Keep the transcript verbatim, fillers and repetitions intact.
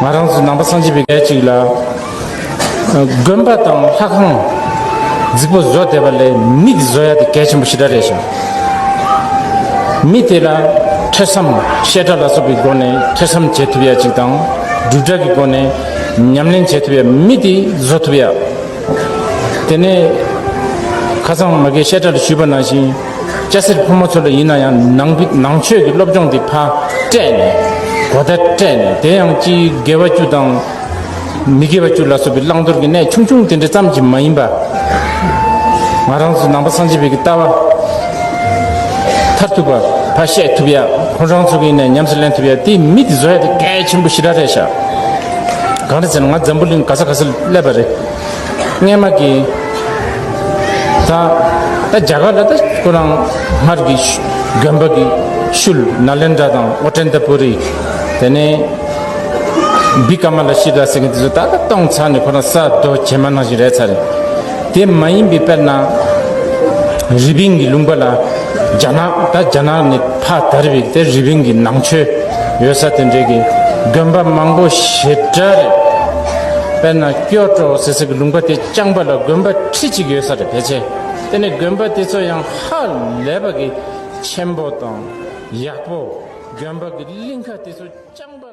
ང་རང་ཚོ་ནང་པ་སངས་རྒྱས་པའི་སྐད་ཅིག་ལ། དགོན་པ་དང་ལྷ་ཁང་རྫིག་པོ་བཟོ་བསྡད་པ་ལས་མི་དེ་བཟོ་ཡ་དེ་གལ་ཆེན་པོ་ཞེ་དྲག་རེད་ཤག་མི་དེ་ལ་ཐོས་བསམ་བཤད་གྲྭ་ལ་སོགས་པའི་སྒོ་ནས་ཐོས་བསམ་བྱེད་ཐུབ་ཡ་ཅིག་དང་། སྒྲུབ་གྲྭ་གི་སྒོ་ནས་ཉམས་ལེན་བྱེད་ཐུབ་ཡ་མི་དེ་བཟོ་ཐུབ་ཡ། དེ་ནས་ཁ་སང་མ་གིའི་བཤད་གྲྭ་ལ་ཞུས་པ་ནང་བཞིན། སྐྱ་སེར་ཕོ་མོ་ཚོ་ལ་ཡིན་ན་ཡང་ནང་པའི་ནང་ཆོས་ཀྱི་སློབ་སྦྱོང་དེ་ཕར་སྤྲད་ནས། གོ་བརྡ་སྤྲད་ནས། དེ་ཡང་ཅིག་དགེ་བ་བཅུ་དང་མི་དགེ་བ་བཅུ་ལ་སོགས་པའི་བླང་དོར་གྱི་གནས་ཆུང་ཆུང་དེ་འདྲ་ཙམ་གྱིས་མ་ཡིན་པ། ང་རང་ཚོ་ནང་པ་སངས་རྒྱས་པའི་གི་ལྟ་བ་མཐར་ཐུག་པ་ཕར་བཤད་ཐུབ་ཡ། ཁོང་རང་ཚོ་གི་ནས་ཉམས་སུ་ལེན་ཐུབ་ཡ་དེ་མི་དེ་བཟོ་ཡ་དེ་གལ་ཆེན་པོ་ཞེ་དྲག་རེད་ཤག་གང་རེད་ཟེར་ན། ང་འཛམ་བུ་གླིང་ག་ས་ག་ས་སླེབས་པ་རེད། སྔས་མ་གི་ད་ད་རྒྱ་གར་ལ་ད་ཁོ་རང་སྔར་གྱི་ཤུ་དགོན་པ་གི་ཤུལ་ནཱ་ལེནྡྲ་དང་ཨོ་ཏནྟ་པུ་རི། དེ་ནས་བི་ཀ་མ་ལ་ཤི་ད་ཟེར་མཁན་དེ་ཚོ་ད་ད་སྟོང་ཚར་ནས་ཁོ་རང་ས་རྡོ་བྱེ་མ་ནང་བཞིན་རེད་ཚར་རེད། དེ་མ་ཡིན་པའི་དཔེར་ན་རི་པིན་གྱི་ལུང་པ་ལ་རྒྱ་ནག་ད་རྒྱ་ནག་ནས་ཕར་དར་བའི་དེ་རི་པིན་གྱི་ནང་ཆོས་ཡོད་ས་དེ་འདྲའི་གི་དགོན་པ་མང་པོ་ཞེ་དྲག་རེད། དཔེར་ན་ཀྱོ་ཀྲོ་ཟེར་ས་གི་ལུང་པ་དེ་རྐྱང་པ་ལ་དགོན་པ་ཁྲི་གཅིག་ཡོད་ས་རེད་ཕལ་ཆེར། དེ་ནས་དགོན་པ་དེ་ཚོ་ཡང་ཧ་ལས་པ་གི་ཆེན་པོ་དང་ཡག་པོ། དགོན་པ་གི་གླིང་ཁ་དེ་ཚོ་རྐྱང་པ།